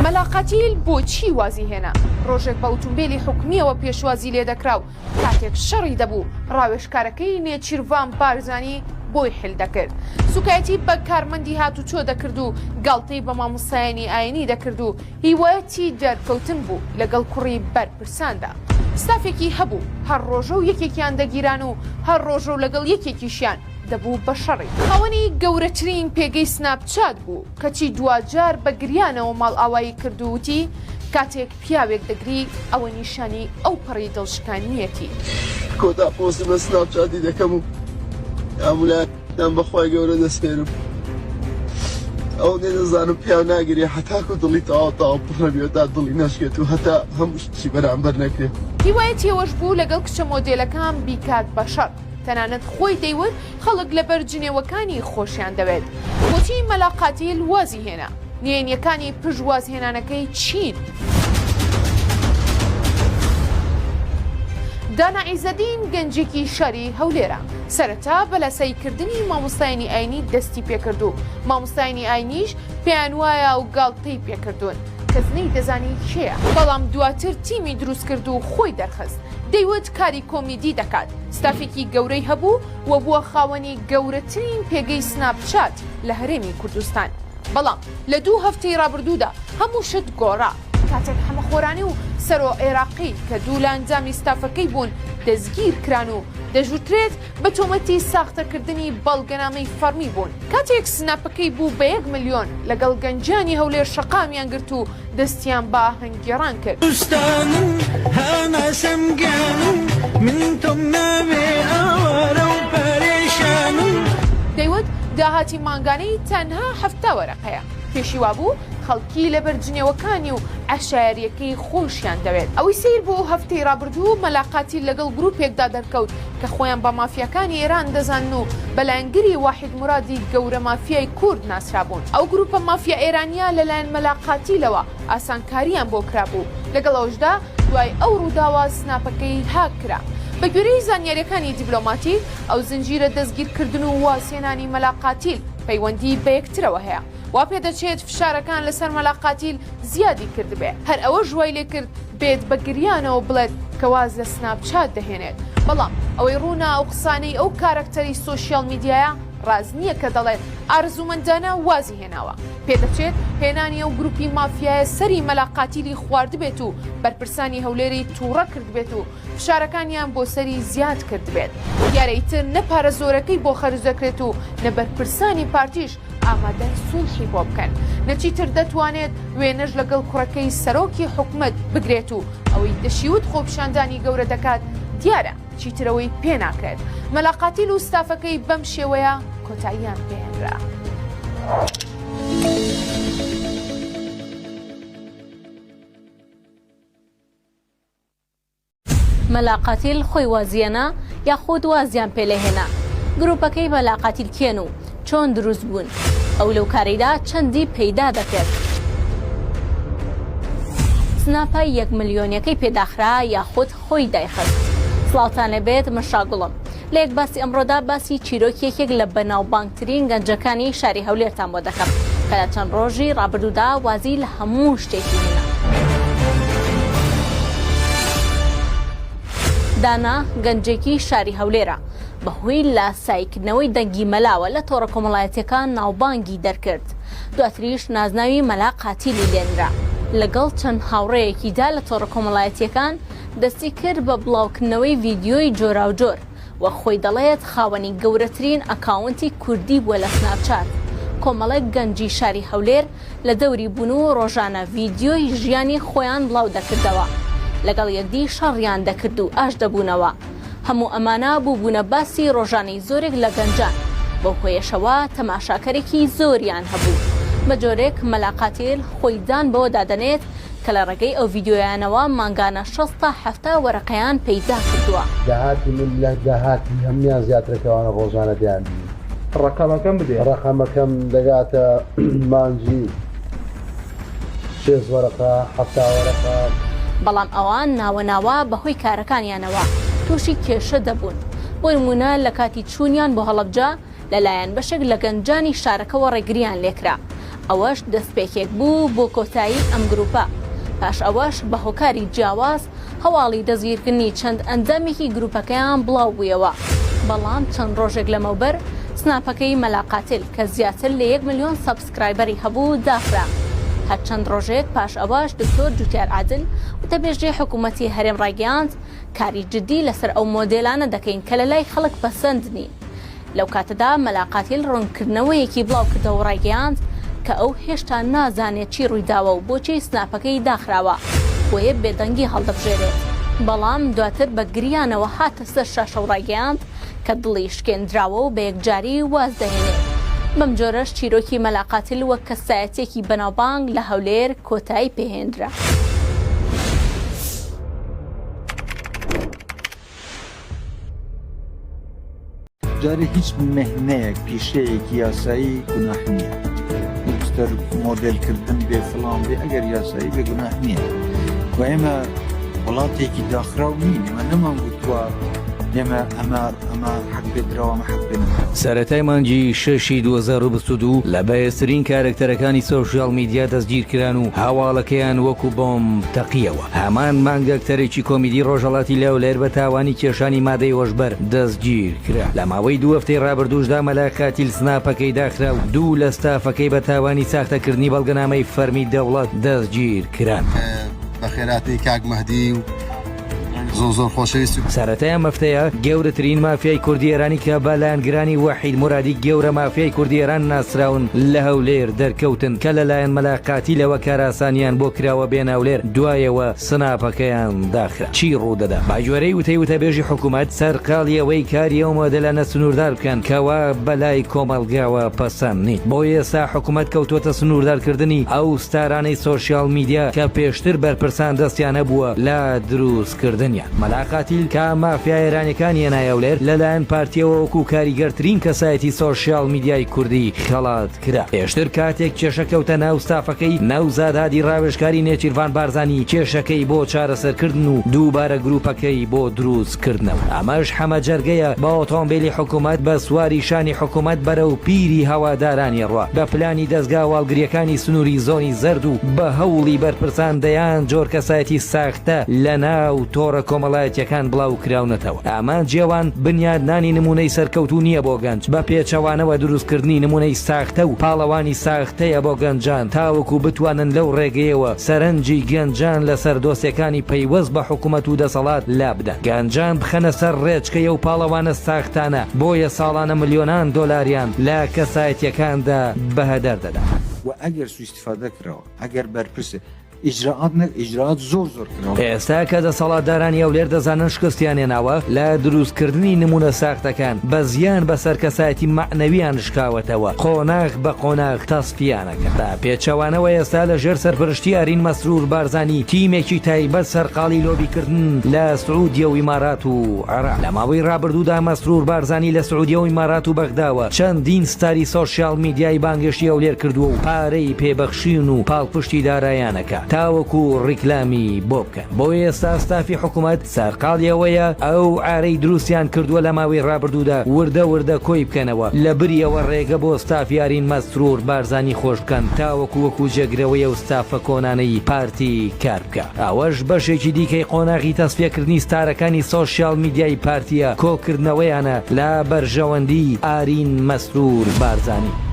مەلا قەتیل بۆچی وازی هێنا؟ ڕۆژێک بە ئوتومبێلی حکومییەوە پێشوازی لێدەکرا و کاتێک شەڕی دەبوو، ڕاوێژکارەکەی نێچیرڤان بارزانی بۆی حل دەکرد. سوکایەتی بە کارمەندی هاتوچۆ دەکرد و گاڵتەی بە مامۆستایانی ئاینی دەکرد و هیوایەتی دەرکەوتن بوو لەگەڵ کوڕی بەرپرساندا. ستافێکی هەبوو، هەر ڕۆژە و یەکێکیان دەگیران و هەر ڕۆژە و لەگەڵ یەکێکیشیان دەبوو بە شەڕی. خاوەنی گەورەترین پێگەی سناپچات بوو، کەچی دواجار بە گریانەوە ماڵئاوایی کرد و وتی، کاتێک پیاوێک دەگری ئەوە نیشانی ئەوپەڕی دڵشکانییەتی. کۆتا پۆستم لە سناپچاتی دەکەم و هەموولایەکتان بە خوای گەورە دەسپێرم. ئەوەندەی دەزانم پیاو ناگری هەتاکو دڵی تەواو تەواو پڕ نەبێ و تا دڵی نەشکێت و هەتا هەموو شتی بەرامبەر نەکرێ. هیوایەتی ئەوەش بوو لەگەڵ کچە مۆدێلەکان بیکات بە شەڕ. تەنانەت خۆی دەیوت خەڵک لەبەر جنێوەکانی خۆشیان دەوێت. بۆچی مەلا قاتیل وازی هێنا؟ نهێنیەکانی پشت وازهێنانەکەی چین؟ دانا عیزەدین گەنجێکی شاری هەولێرە، سەرەتا بە لاساییکردنی مامۆستایانی ئاینی دەستی پێکرد و مامۆستایانی ئاینیش پێیانوایە ئەو گاڵتەی پێکردوون، کەس نەیدەزانی کێیە، بەڵام دواتر تیمی دروستکرد و خۆی دەرخست، دەیوت کاری کۆمیدی دەکات، ستافێکی گەورەی هەبوو و بووە خاوەنی گەورەترین پێگەی سناپچات لە هەرێمی کوردستان. بەڵام لە دوو هەفتەی ڕابردوودا هەموو شت گۆڕا، کاتێک حەمە خۆرانی و سەرۆ عێراقی کە دوو لە ئەندامی ستافەکەی بوون دەستگیر کران و دەژوترێت بە تۆمەتی ساختەکردنی بەڵگەنامەی فەڕمی بوون. کاتێک سناپەکەی بوو بە یەک ملیۆن، لەگەڵ گەنجانی هەولێر شەقامیان گرت و دەستیان بە ئاهەنگگێڕان کرد. دوستانم هەناسەم گیانم من تۆم ناوێ ئاوارە و پەرێشانم. دەیوت داهاتی مانگانەی تەنها 70 وەرەقەیە، پێشی وابوو خەڵکی لەبەر جنێوەکانی و عەشایەریەکەی خۆشیان دەوێت. ئەوەی سەیر بوو هەفتەی ڕابردوو مەلا قاتیل لەگەڵ گروپێکدا دەرکەوت کە خۆیان بە مافیاکانی ئێران دەزانن و بە لایەنگری واحید مورادی گەورە مافیای کورد ناسرابوون. ئەو گروپە مافیا ئێرانییە لەلایەن مەلا قاتیلەوە ئاسانکارییان بۆ کرابوو. لەگەڵ ئەوەشدا دوای ئەو ڕووداوە سناپەکەی هاک کرا. بە گوێرەی زانیارییەکانی دیبلۆماتیک، ئەو زنجیرە دەستگیرکردن و وازهێنانی مەلا قاتیل پەیوەندی بە یەکترەوە هەیە. وا پێدەچێت فشارەکان لەسەر مەلا قاتیل زیادی کردبێ. هەر ئەوەش وای لێکرد بێت بە گریانەوە بڵێت کە واز لە سناپچات دەهێنێت. بەڵام ئەوەی ڕوونە ئەو قسانەی ئەو کارەکتەری سۆشیاڵ میدیایە ڕاست نییە کە دەڵێت ئارەزوومەندانە وازی هێناوە. پێدەچێت هێنانی ئەو گروپی مافیایە سەری مەلا قاتیلی خواردبێت و بەرپرسانی هەولێری تووڕە کردبێت و فشارەکانیان بۆ سەری زیاد کردبێت. دیارە ئیتر نە پارە زۆرەکەی بۆ خەرج دەکرێت و نە بەرپرسانی پارتیش ئامادەن سوڵحی بۆ بکەن، نە چیتر دەتوانێت وێنەش لەگەڵ کوڕەکەی سەرۆکی حکومەت بگرێت و ئەوەی دەشیوت خۆپیشاندانی گەورە دەکات دیارە چیتر ئەوەی پێناکرێت. مەلا قاتیل و ستافەکەی بەم شێوەیە کۆتاییان پێهێنرا. مەلا قاتیل خۆی وازیەنا یاخود وازیان پێ لێهێنا؟ گروپەکەی مەلا قاتیل کێن و چۆن دروست بوون؟ ئەو لەو کارەیدا چەندی پەیدا دەکرد؟ سناپە یەک ملیۆنیەکەی پێ داخرا یاخود خۆی دایخست؟ سڵاوتان لێبێت من شاگوڵم لە یەک باسی ئەمڕۆدا باسی چیرۆکی یەکێک لە بەناوبانگترین گەنجەکانی شاری هەولێرتان بۆ دەکەم کە لە چەند ڕۆژی ڕابردوودا وازی لە هەموو شتێکی هێنا. دانا گەنجێکی شاری هەولێرە بەهۆی لاساییکردنەوەی دەنگی مەلاوە لە تۆڕە کۆمەڵایەتیەکان ناوبانگی دەرکرد دواتریش نازناوی مەلا قاتیلی لێنرا. لەگەڵ چەند هاوڕێیەکیدا لە تۆڕە کۆمەڵایەتیەکان دەستی کرد بە بڵاوکردنەوەی ڤیدیۆی جۆراوجۆر، وەک خۆی دەڵێت خاوەنی گەورەترین ئەکاونتی کوردی بووە لە سناپچات، کۆمەڵێک گەنجی شاری هەولێر لە دەوری بوون و ڕۆژانە ڤیدیۆی ژیانی خۆیان بڵاو دەکردەوە، لەگەڵ یەکدی شەڕیان دەکرد و ئاشت دەبوونەوە، هەموو ئەمانە بووبوونە باسی ڕۆژانەی زۆرێک لە گەنجان، بەو هۆیەشەوە تەماشاکەرێکی زۆریان هەبوو، بە جۆرێک مەلا قاتیل خۆی دان بەوەدا دەنێت کە لە ڕێگەی ئەو ڤیدیۆیانەوە مانگانە 60 تا 70 وەرەقەیان پەیدا کردووە. داهاتی من لە داهاتی هەموویان زیاترە کە ئەوانە ڕۆژانە دەیانبینن. ڕەقەمەکەم بدێ. ڕەقەمەکەم دەگاتە مانگی شێست وەرەقە، 70 وەرەقە. بەڵام ئەوان ناوە ناوە بەهۆی کارەکانیانەوە تووشی کێشە دەبوون، بۆ نموونە لە کاتی چوونیان بۆ هەڵەبجە لەلایەن بەشێک لە گەنجانی شارەکەوە ڕێگرییان لێکرا. ئەوەش دەستپێکێک بوو بۆ کۆتایی ئەم گروپە، پاش ئەوەش بە هۆکاری جیاواز هەواڵی دەستگیرکردنی چەند ئەندامێکی گروپەکەیان بڵاوبوویەوە، بەڵام چەند ڕۆژێک لەمەوبەر سناپەکەی مەلا قاتل کە زیاتر لە یەک ملیۆن subscriber ی هەبوو داخرا. هەر چەند ڕۆژێک پاش ئەوەش دکتۆر جوتیار عادل وتەبێژی حکومەتی هەرێم ڕایگەیاند، کاری جدی لەسەر ئەو مۆدێلانە دەکەین کە لەلای خەڵک پەسەند نین. لەو کاتەدا مەلا قاتیل ڕوونکردنەوەیەکی بڵاوکردەوە و ڕایگەیاند کە ئەو هێشتا نازانێت چی ڕوویداوە و بۆچی سناپەکەی داخراوە، بۆیە بێدەنگی هەڵدەبژێرێت. بەڵام دواتر بە گریانەوە هاتە سەر شاشە و ڕایگەیاند کە دڵی شکێندراوە و بە یەکجاری واز دەهێنێت. بەم جۆرەش چیرۆکی مەلا قاتیل وەک کەسایەتییەکی بەناوبانگ لە هەولێر کۆتایی پێهێنرا. جارێ هیچ مهنەیەک پیشەیەکی یاسایی گوناح نییە نووسەر مۆدێلکردن بێ فڵان بێ ئەگەر یاسایی بێ گوناح نییە و ئێمە وڵاتێکی داخراو نین ئێمە نەمان گوتووە ئێمە ئەمە ئەمە حەق پێدراوە ئەمە حەق پێ نەدراوە. سەرەتای مانگی شەشی 2022 لە بەهێزترین کارەکتەرەکانی سۆشیاڵ میدیا دەستگیرکران و هەواڵەکەیان وەکو بۆمب تەقییەوە. هەمان مانگ ئەکتەرێکی کۆمیدی ڕۆژهەڵاتی لە هەولێر بە تاوانی کێشانی مادەی هۆشبەر دەستگیرکرا. لە ماوەی دوو هەفتەی ڕابردووشدا مەلا قاتیل سناپەکەی داخرا و دوو لە ستافەکەی بە تاوانی ساختەکردنی بەڵگەنامەی فەرمی دەوڵەت دەستگیرکران. بەخێرهاتنی کاک مەهدی و زۆر زۆر خۆشەویست و. سەرەتای ئەم هەفتەیە گەورەترین مافیای کوردی ئێرانی کە بە لایەنگرانی وەحید مورادی گەورە مافیای کوردی ئێران ناسراون لە هەولێر دەرکەوتن کە لەلایەن مەلا قاتیلەوە کارئاسانیان بۆ کراوە بێنە هەولێر دوایەوە سناپەکەیان داخرا چی ڕوودەدا بەگوێرەی وتەی وتەبێژی حکومەت سەرقاڵی ئەوەی کاری ئەو مۆدێلانە سنووردار بکەن کەوا بەلای کۆمەڵگاوە پەسەند نین بۆیە ئێستا حکومەت کەوتووەتە سنووردارکردنی ئەو ستارانەی سۆشیاڵ میدیا کە پێشتر بەرپرسان دەستیان هەبووە لە دروستکردنیان. مەلا قاتیل کە مافیا ئێرانیەکانی هێنایە هەولێر لەلایەن پارتیەوە وەکو کاریگەرترین کەسایەتی سۆشیاڵ میدیای کوردی خەڵات کرا. پێشتر کاتێک کێشە کەوتە ناو ستافەکەی نەوزاد هادی ڕاوێژکاری نێچیرڤان بارزانی کێشەکەی بۆ چارەسەرکردن و دووبارە گروپەکەی بۆ دروست کردنەوە. ئەمەش حەمە جەرگەیە بە ئۆتۆمبیلی حکومەت بە سواری شانی حکومەت بەرەو پیری هەوادارانی ڕوا بە پلانی دەزگا هەواڵگریەکانی سنوری زۆنی زەرد و بە هەوڵی بەرپرسان دەیان جۆر کەسایەتی ساختە لە ناو تۆڕە کۆمەڵایەتیەکان بڵاو کراونەتەوە. ئامانجی ئەوان بنیادنانی نمونەی سەرکەوتوو نیە بۆ گەنج، بە پێچەوانەوە دروستکردنی نمونەی ساختە و پاڵەوانی ساختەیە بۆ گەنجان تاوەکو بتوانن لەو ڕێگەیەوە سەرنجی گەنجان لەسەر دۆسێکانی پەیوەست بە حکومەت و دەسەڵات لابدەن گەنجان بخەنە سەر ڕێچکەی ئەو پاڵەوانە ساختانە بۆیە ساڵانە ملیۆنان دۆلاریان لە کەسایەتیەکاندا بەهەدەر دەدات. وە ئەگەر سوئیستیفادە کراوە ئەگەر بەرپرسێ ئیجرائات نەک ئیجرائات زۆر زۆر کراوە. ئێستا کە دەسەڵاتدارانی هەولێر دەزانن شکستیان هێناوە لە دروستکردنی نمونە ساختەکان بە زیان بەسەر کەسایەتی مەعنەویان شکاوەتەوە قۆناغ بە قۆناغ تەسفیان ئەکەن بە پێچەوانەوە ئێستا لە ژێر سەرپەرشتی ئارین مەسرور بارزانی تیمێکی تایبەت سەرقاڵی لۆبیکردن لە سعودیە و ئیمارات و عێراق لە ماوەی ڕابردوودا مەسرور بارزانی لە سعودیە و ئیمارات و بەغداوە چەندین ستاری سۆشیاڵ میدیای بانگهێشتی هەولێر کردووە و پارەی پێ بەخشین و پاڵپشتی دارایانەکە تاوەکو ڕیکلامی بۆ بکەن بۆیە ئێستا ستافی حکومەت سەرقاڵی ئەوەیە ئەو عارەی دروستیان کردووە لە ماوەی ڕابردوودا وردە وردە کۆی بکەنەوە لە بری ئەوە ڕێگە بۆ ستافی ئارین مەسرور بارزانی خۆش بکەن تاوەکو وەکو جێگرەوەی ئەو ستافە کۆنانەی پارتی کار بکا ئەوەش بەشێکی دیکەی قۆناغی تەسفیەکردنی ستارەکانی سۆشیاڵ میدیای پارتیە کۆکردنەوەیانە لە بەرژەوەندی ئارین مەسرور بارزانی.